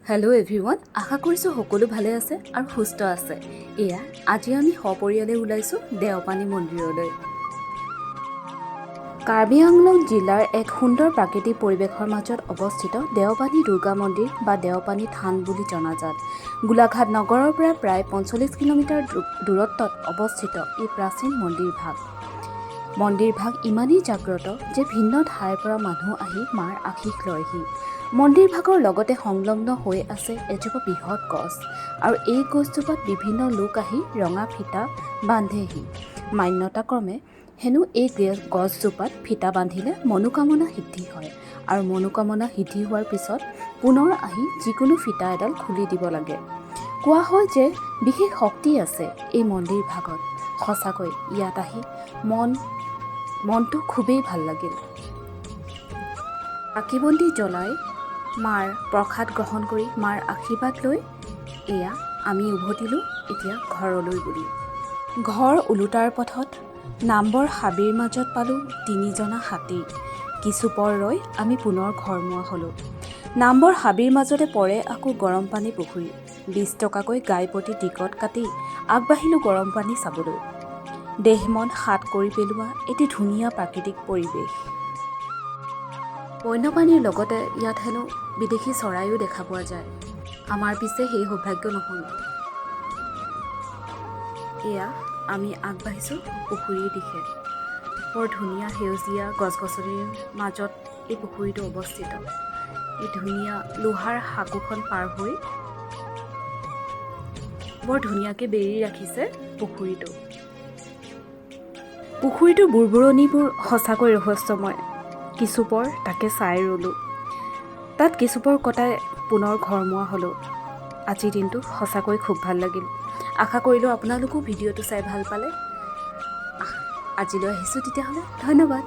Hello' everyone, আশা কৰিছোঁ সকলো ভালে আছে আৰু সুস্থ আছে। এয়া আজি আমি সপৰিয়ালে ওলাইছোঁ দেওপানী মন্দিৰলৈ। কাৰ্বি আংলং জিলাৰ এক সুন্দৰ প্ৰাকৃতিক পৰিৱেশৰ মাজত অৱস্থিত দেওপানী দুৰ্গা মন্দিৰ বা দেওপানী থান বুলি জনাজাত। গোলাঘাট নগৰৰ পৰা প্ৰায় 45 কিলোমিটাৰ দূৰত্বত অৱস্থিত এই প্ৰাচীন মন্দিৰভাগ। মন্দিৰভাগ ইমানেই জাগ্ৰত যে ভিন্ন ঠাইৰ পৰা মানুহ আহি মাৰ আশীষ লয়হি। মন্দিৰভাগৰ লগতে সংলগ্ন হৈ আছে এজোপা বৃহৎ গছ আৰু এই গছজোপাত বিভিন্ন লোক আহি ৰঙা ফিটা বান্ধেহি। মান্যতাক্ৰমে হেনো এই গছজোপাত ফিটা বান্ধিলে মনোকামনা সিদ্ধি হয় আৰু মনোকামনা সিদ্ধি হোৱাৰ পিছত পুনৰ আহি যিকোনো ফিটা এডাল খুলি দিব লাগে। কোৱা হয় যে বিশেষ শক্তি আছে এই মন্দিৰ ভাগত। সঁচাকৈ ইয়াত আহি মনটো খুবেই ভাল লাগিল। চাকি বন্তি জ্বলাই মাৰ প্ৰসাদ গ্ৰহণ কৰি, মাৰ আশীৰ্বাদ লৈ এয়া আমি উভতিলোঁ এতিয়া ঘৰলৈ বুলি। ঘৰ ওলোটাৰ পথত নামবৰ হাবিৰ মাজত পালোঁ তিনিজনা হাতী। কিছুপৰ ৰৈ আমি পুনৰ ঘৰমুৱা হ'লোঁ। নামবৰ হাবিৰ মাজতে পৰে আকৌ গৰম পানী পুখুৰী। 20 টকাকৈ গাই প্ৰতি টিকট কাটি আগবাঢ়িলোঁ গৰম পানী চাবলৈ। দেহ মন শাত কৰি পেলোৱা এটি ধুনীয়া প্ৰাকৃতিক পৰিৱেশ। বন্যপ্ৰাণীৰ লগতে ইয়াত হেনো বিদেশী চৰাইও দেখা পোৱা যায়। আমাৰ পিছে সেই সৌভাগ্য নহ'ল। এয়া আমি আগবাঢ়িছোঁ পুখুৰীৰ দিশে। বৰ ধুনীয়া সেউজীয়া গছ গছনিৰ মাজত এই পুখুৰীটো অৱস্থিত। এই ধুনীয়া লোহাৰ সাঁকোখন পাৰ হৈ বৰ ধুনীয়াকৈ বেৰি ৰাখিছে পুখুৰীটো। পুখুৰীটোৰ বুৰবুৰণিবোৰ সঁচাকৈ ৰহস্যময়। কিছুপৰ তাকে চাই ৰ'লোঁ। তাত কিছুপৰ কটাই পুনৰ ঘৰমুৱা হ'লোঁ। আজিৰ দিনটো সঁচাকৈ খুব ভাল লাগিল। আশা কৰিলোঁ আপোনালোকো ভিডিঅ'টো চাই ভাল পালে। আজিলৈ আহিছোঁ তেতিয়াহ'লে, ধন্যবাদ।